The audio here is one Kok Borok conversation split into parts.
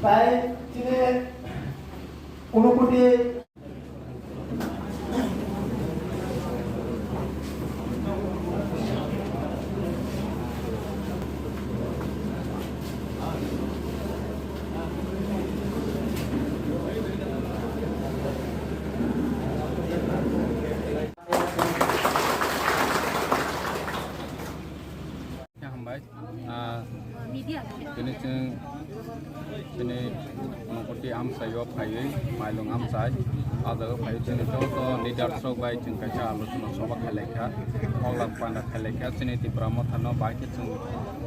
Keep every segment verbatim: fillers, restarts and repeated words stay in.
Tai chini Unakoti. Hambai. Ah, tini chwng tini Unakoti amchaio phaiwi, Mailung amchai. Ah jaga phaiwi chini joto leaders rok bai chwng kaisa alochona sabha khailaikha, koklak panda khailaikha. Chini Tipra Mothano bahai khe chwng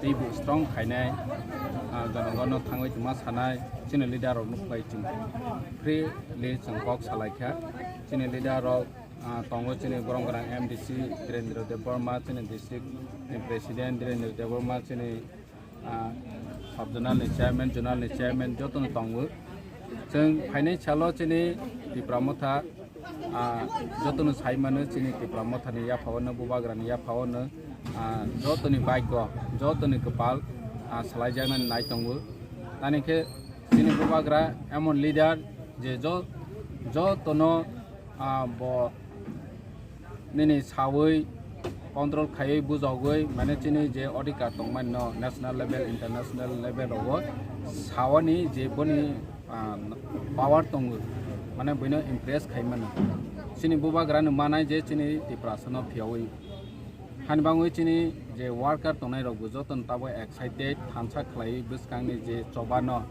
teibo strong khainai, ah, jonogono thangwi tongma sanai. Chini leader rok nukbai chwng freely chwng kok salaikha. Chini leader rok Ah, tongo chini borom gwnang M D C Dhirendra Debbarma, chini district ni president Dhirendra Debbarma, chini, ah, sub zonal ni chairman, zonal ni chairman jotono tongo. Chwng phainai salo chini Tipra Motha, ah, jotono sai mano chini Tipra Motha ni yaphao no, Bubagra ni yaphao no, ah, jotoni baigo, jotoni kwpal, ah, salaijaknani nai tongo. Tani khe chini Bubagra emon leader je jo-, jotono ah, bo nini sawi control khaiwi bujogwi, mane chini je odhikar tongmani no national level, international level rogo sawani je boni, ah, power tongo, mane buino impress khaimano. Chini Bubagrano manai je chini Tiprasano phiyawi. Hani bangwi chini je worker tongnai rokbo jotono tabuk excited, thansa khlaiwi bwskangni je chobano,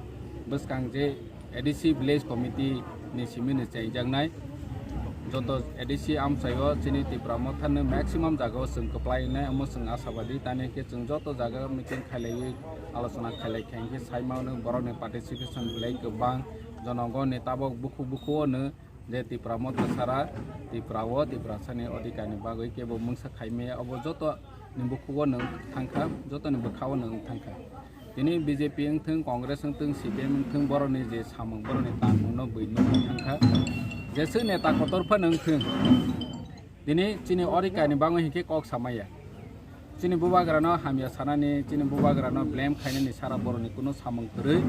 bwskang je A D C Village Committee ni simi ni chengjaknai. Joto A D C amchaio chini Tipra Motha ni maximum jagao chwng kwplai wngnai, omo chwng ashabadi. Tani khe chwng joto jaga meeting khailaiwi alochona khailai khe hinkhe saimano borokni participation belai kwbang. Jonogoni tabuk bukhuk bukhuk o no je Tipra Motha sara Tipra o Tiprasani odhikar ni bagwi kebo mungsa khaimaya, obo joto ni bukhugo nwng thangkha, joto ni bwkhao nwng thangkha. Tini B J P wngthwng, Congress wngthwng, C P M wngthwng, borokni je samung, borokni tangmungno bui nugwi thangkha. Jeswk neta kotor phano wngthwng, tini chini odhikar ni bagwi hinkhe kok samaya. Chini Bubagrano hamya sanani, chini Bubagrano blame khainani sara borokni kuno samung kwrwi.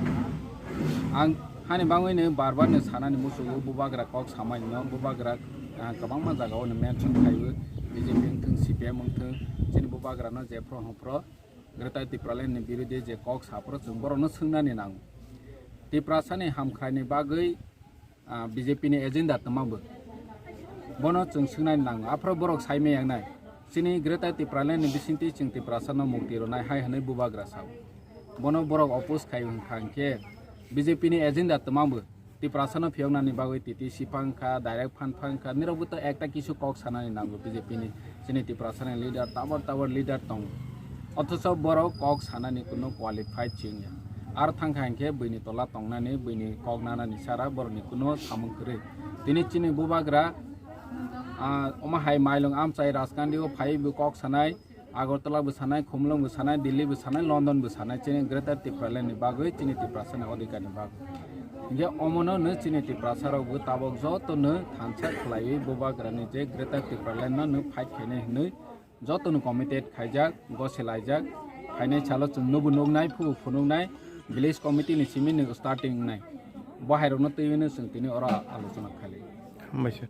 Ang hani bagwino bar bar no sanani muchungo, Bubagra kok samani no, Bubagra, ah, kwbangma jagao no mention khaiwi, B J P wngthwng, C P M wngthwng, chini Bubagrano jephru hwnphru Greater Tipraland ni birodhi je kok saphuru chwng borokno swngnani nango. Tiprasani hamkraini bagwi, ah, B J P ni agenda twma bo. Bono chwng swngnani nango. Aphuru borok saimaya wngnai. Chini Greater Tipraland ni bisingtwi chwng Tiprasano mukti rwnai hai hwnwi Bubagra sao. Bono borok oppose khai hwnkha hinkhe B J P ni agenda twma bo. Tiprasano phiyoknani bagwi T T C phang kha, direct fund phang kha, nirok bo to ekta kisu kok sanani nango B J P ni. Chini Tiprasani leader, tabor tabor leader tongo. Othocho borok kok sanani kuno qualified se wngya. Aro thangkha hinkhe buini tola tongnani, buini kok nanani sara borokni kuno samung kwrwi. Tini chini Bubagra, ah, omo hai Mailung amchai Rajkandi o phaiwi bo kok sanai, Agartala bo sanai, Khumulwng bo sanai, Delhi bo sanai, London bo sanai, chini Greater Tipraland ni bagwi, chini Tiprasani odhikar ni bagwi. Hinkhe omono no chini Tiprasa rok bo tabok joto no thansa khlaiwi Bubagra ni je Greater Tipraland no no fight khainai hinwi joto no committed khaijak, gosi laijak, phainai salo chwng no bo nuknai, phubo phunuknai, village committee ni simi no starting wngnai. Bo hai rok no twiwi no chwng tini oro alochona khailai. Hambai sir.